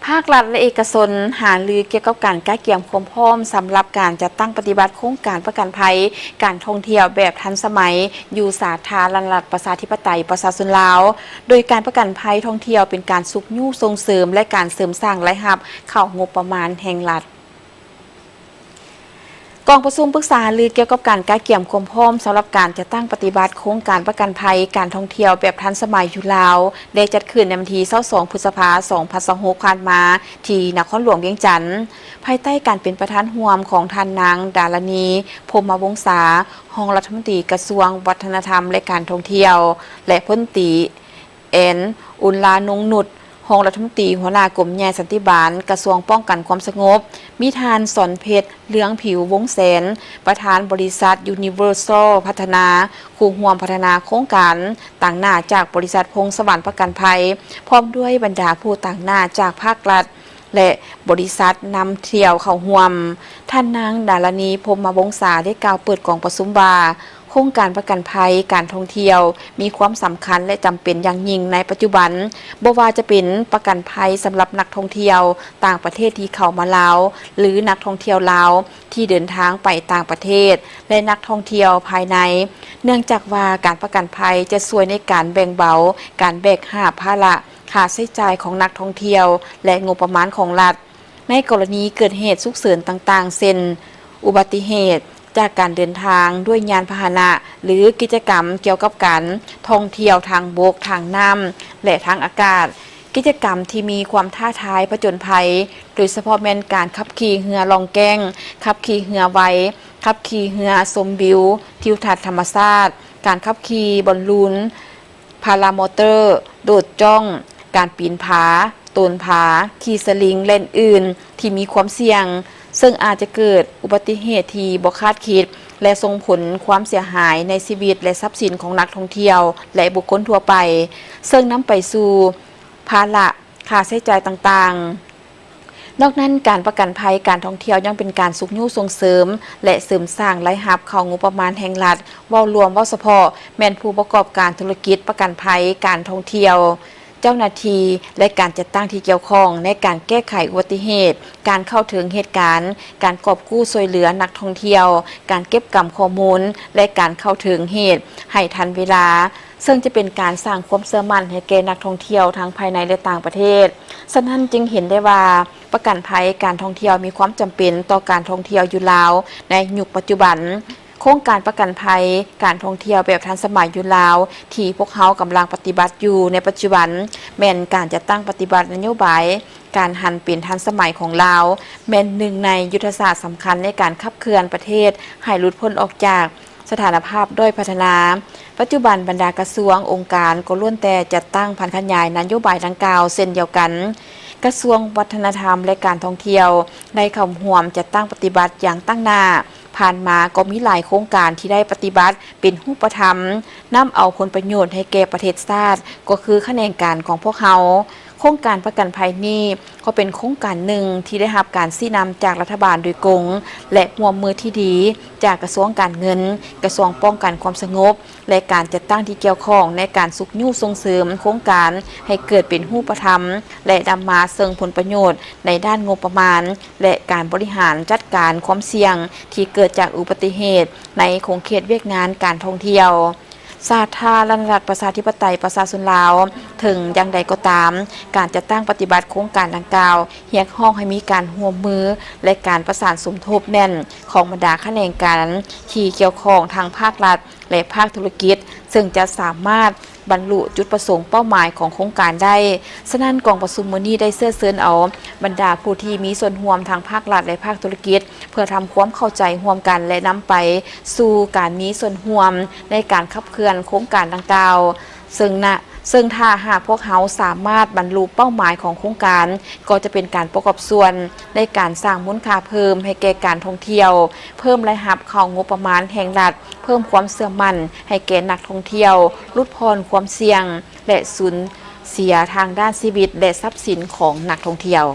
ພາກລັດ ແລະ ເອກະຊົນ ຫາລືກ່ຽວກັບການກະກຽມຄວາມພ້ອມສຳລັບການຈັດຕັ້ງປະຕິບັດໂຄງການປະກັນໄພການທ່ອງທ່ຽວແບບທັນສະໄໝ ຢູ່ສາທາລະນະລັດປະຊາທິປະໄຕປະຊາຊົນລາວ, ໂດຍການປະກັນໄພທ່ອງທ່ຽວເປັນການຊຸກຍູ້ສົ່ງເສີມ ແລະ ການເສີມສ້າງລາຍຮັບເຂົ້າງົບປະມານແຫ່ງລັດ. ກອງປະຊຸມປຶກສາຫາລືກ່ຽວກັບການກະກຽມຄວາມພ້ອມສຳລັບການຈັດຕັ້ງປະຕິບັດໂຄງການປະກັນໄພການທ່ອງທ່ຽວແບບທັນສະໄໝຢູ່ລາວ ໄດ້ຈັດຂຶ້ນໃນວັນທີຊາວສອງ ພຶດສະພາ ສອງພັນຊາວຫົກ ຜ່ານມາ ທີ່ນະຄອນຫຼວງວຽງຈັນ, ພາຍໃຕ້ການເປັນປະທານຮ່ວມຂອງທ່ານນາງ ດາລະນີ ພົມມະວົງສາ ຮອງລັດຖະມົນຕີກະຊວງວັດທະນະທຳ ແລະ ການທ່ອງທ່ຽວ ແລະ ພົນຕີ ແອນ ອຸນລານົງນຸດ ຮອງລັດຖະມົນຕີຫົວໜ້າກົມໃຫຍ່ສັນຕິບານ ກະຊວງປ້ອງກັນຄວາມສະຫງົບ, ມີທ່ານ ສອນເພັດ ເລືອງຜິວວົງແສນ ປະທານບໍລິສັດ Universal ພັດທະນາ, ຄູ່ຮ່ວມພັດທະນາໂຄງການຕາງໜ້າຈາກບໍລິສັດພົງສະຫວັນປະກັນໄພ, ພ້ອມດ້ວຍບັນດາຜູ້ຕາງໜ້າຈາກພາກລັດ ແລະ ບໍລິສັດນຳທ່ຽວເຂົ້າຮ່ວມ. ທ່ານນາງ ດາລະນີ ພົມມະວົງສາ ໄດ້ກ່າວເປີດກອງປະຊຸມວ່າ, ໂຄງການປະກັນໄພການທ່ອງທ່ຽວມີຄວາມສຳຄັນ ແລະ ຈຳເປັນຢ່າງຍິ່ງໃນປັດຈຸບັນ, ບໍ່ວ່າຈະເປັນປະກັນໄພສຳລັບນັກທ່ອງທ່ຽວຕ່າງປະເທດທີ່ເຂົ້າມາລາວ ຫຼື ນັກທ່ອງທ່ຽວລາວທີ່ເດີນທາງໄປຕ່າງປະເທດ ແລະ ນັກທ່ອງທ່ຽວພາຍໃນ, ເນື່ອງຈາກວ່າການປະກັນໄພຈະຊ່ວຍໃນການແບ່ງເບົາການແບກຫາບພາລະ ຄ່າໃຊ້ຈ່າຍຂອງນັກທ່ອງທ່ຽວ ແລະ ງົບປະມານຂອງລັດ ໃນກໍລະນີເກີດເຫດສຸກເສີນຕ່າງໆ ເຊັ່ນ ອຸບັດຕິເຫດຈາກການເດີນທາງດ້ວຍຍານພາຫະນະ ຫຼື ກິດຈະກຳກ່ຽວກັບການທ່ອງທ່ຽວທາງບົກ, ທາງນ້ຳ ແລະ ທາງອາກາດ, ກິດຈະກຳທີ່ມີຄວາມທ້າທາຍຜະຈົນໄພ, ໂດຍສະເພາະແມ່ນການຂັບຂີ່ເຮືອລ່ອງແກ້ງ, ຂັບຂີ່ເຮືອໄວ, ຂັບຂີ່ເຮືອຊົມວິວທິວທັດທຳມະຊາດ, ການຂັບຂີ່ບອນລູນ, ພາລາມໍເຕີ, ໂດດຈ້ອງ, ການປີນຜາ, ໂຕນຜາ, ຂີ່ສະລິງ ແລະ ອື່ນໆ ທີ່ມີຄວາມສ່ຽງ, ເຊິ່ງອາດຈະເກີດອຸບັດຕິເຫດທີ່ບໍ່ຄາດຄິດ ແລະ ສົ່ງຜົນຄວາມເສຍຫາຍໃນຊີວິດ ແລະ ຊັບສິນຂອງນັກທ່ອງທ່ຽວ ແລະ ບຸກຄົນທົ່ວໄປ, ເຊິ່ງນຳໄປສູ່ພາລະຄ່າໃຊ້ຈ່າຍຕ່າງໆ. ນອກນັ້ນ, ການປະກັນໄພການທ່ອງທ່ຽວຍັງເປັນການຊຸກຍູ້ສົ່ງເສີມ ແລະ ເສີມສ້າງລາຍຮັບເຂົ້າງົບປະມານແຫ່ງລັດ. ເວົ້າລວມ, ເວົ້າສະເພາະ ແມ່ນຜູ້ປະກອບການທຸລະກິດປະກັນໄພການທ່ອງທ່ຽວ, ເຈົ້າໜ້າທີ່ ແລະ ການຈັດຕັ້ງທີ່ກ່ຽວຂ້ອງໃນການແກ້ໄຂອຸບັດຕິເຫດ, ການເຂົ້າເຖິງເຫດການ, ການກອບກູ້ຊ່ວຍເຫຼືອນັກທ່ອງທ່ຽວ, ການເກັບກຳຂໍ້ມູນ ແລະ ການເຂົ້າເຖິງເຫດໃຫ້ທັນເວລາ. ເຊິ່ງຈະເປັນການສ້າງຄວາມເຊື່ອໝັ້ນໃຫ້ແກ່ນັກທ່ອງທ່ຽວທັງພາຍໃນ ແລະ ຕ່າງປະເທດ. ສະນັ້ນຈຶ່ງເຫັນໄດ້ວ່າ ປະກັນໄພການທ່ອງທ່ຽວມີຄວາມຈຳເປັນຕໍ່ການທ່ອງທ່ຽວຢູ່ລາວໃນຍຸກປັດຈຸບັນ. ໂຄງການປະກັນໄພການທ່ອງທ່ຽວແບບທັນສະໄໝຢູ່ລາວ ທີ່ພວກເຮົາກຳລັງປະຕິບັດຢູ່ໃນປັດຈຸບັນ ແມ່ນການຈັດຕັ້ງປະຕິບັດນະໂຍບາຍການຫັນເປັນທັນສະໄໝຂອງລາວ, ແມ່ນໜຶ່ງໃນຍຸດທະສາດສຳຄັນໃນການຂັບເຄື່ອນປະເທດໃຫ້ຫຼຸດພົ້ນອອກຈາກ ສະຖານະພາບດ້ອຍພັດທະນາ. ປັດຈຸບັນບັນດາກະຊວງ, ອົງການກໍລ້ວນແຕ່ຈັດຕັ້ງຜັນຂະຫຍາຍນະໂຍບາຍດັ່ງກ່າວເຊັ່ນດຽວກັນ. ກະຊວງວັດທະນະທຳ ແລະ ການທ່ອງທ່ຽວ ໄດ້ເຂົ້າຮ່ວມຈັດຕັ້ງປະຕິບັດຢ່າງຕັ້ງໜ້າ. ຜ່ານມາກໍມີຫຼາຍໂຄງການທີ່ໄດ້ປະຕິບັດເປັນຮູບປະທຳ, ນຳເອົາຜົນປະໂຫຍດໃຫ້ແກ່ປະເທດຊາດ, ກໍຄືຂະແໜງການຂອງພວກເຮົາ. ໂຄງການປະກັນໄພນີ້ ກໍເປັນໂຄງການໜຶ່ງທີ່ໄດ້ຮັບການຊີ້ນຳຈາກລັດຖະບານໂດຍກົງ ແລະ ຮ່ວມມືທີ່ດີຈາກກະຊວງການເງິນ, ກະຊວງປ້ອງກັນຄວາມສະຫງົບ ແລະ ການຈັດຕັ້ງທີ່ກ່ຽວຂ້ອງໃນການຊຸກຍູ້ສົ່ງເສີມໂຄງການໃຫ້ເກີດເປັນຮູບປະທຳ ແລະ ນຳມາເຊິ່ງຜົນປະໂຫຍດໃນດ້ານງົບປະມານ ແລະ ການບໍລິຫານຈັດການຄວາມສ່ຽງທີ່ເກີດຈາກອຸບັດຕິເຫດໃນຂົງເຂດວຽກງານການທ່ອງທ່ຽວ. ສາທາລະນະລັດປະຊາທິປະໄຕປະຊາຊົນລາວ. ເຖິງຢ່າງໃດກໍຕາມ, ການຈັດຕັ້ງປະຕິບັດໂຄງການດັ່ງກ່າວ ຮຽກຮ້ອງໃຫ້ມີການຮ່ວມມື ແລະ ການປະສານສົມທົບແໜ້ນຂອງບັນດາຂະແໜງການທີ່ກ່ຽວຂ້ອງ ທັງພາກລັດ ແລະ ພາກທຸລະກິດ, ເຊິ່ງຈະສາມາດບັນລຸຈຸດປະສົງເປົ້າໝາຍຂອງໂຄງການໄດ້. ສະນັ້ນ, ກອງປະຊຸມມື້ນີ້ໄດ້ເຊື້ອເຊີນເອົາບັນດາຜູ້ທີ່ມີສ່ວນຮ່ວມທັງພາກລັດ ແລະ ພາກທຸລະກິດ ເພື່ອທຳຄວາມເຂົ້າໃຈຮ່ວມກັນ ແລະ ນຳໄປສູ່ການມີສ່ວນຮ່ວມໃນການຂັບເຄື່ອນໂຄງການດັ່ງກ່າວ. ເຊິ່ງນະ, ເຊິ່ງຖ້າຫາກພວກເຮົາສາມາດບັນລຸເປົ້າໝາຍຂອງໂຄງການ, ກໍຈະເປັນການປະກອບສ່ວນໃນການສ້າງມູນຄ່າເພີ່ມໃຫ້ແກ່ການທ່ອງທ່ຽວ, ເພີ່ມລາຍຮັບເຂົ້າງົບປະມານແຫ່ງລັດ, ເພີ່ມຄວາມເຊື່ອໝັ້ນໃຫ້ແກ່ນັກທ່ອງທ່ຽວ, ຫຼຸດຜ່ອນຄວາມສ່ຽງ ແລະ ສູນເສຍທາງດ້ານຊີວິດ ແລະ ຊັບສິນຂອງນັກທ່ອງທ່ຽວ.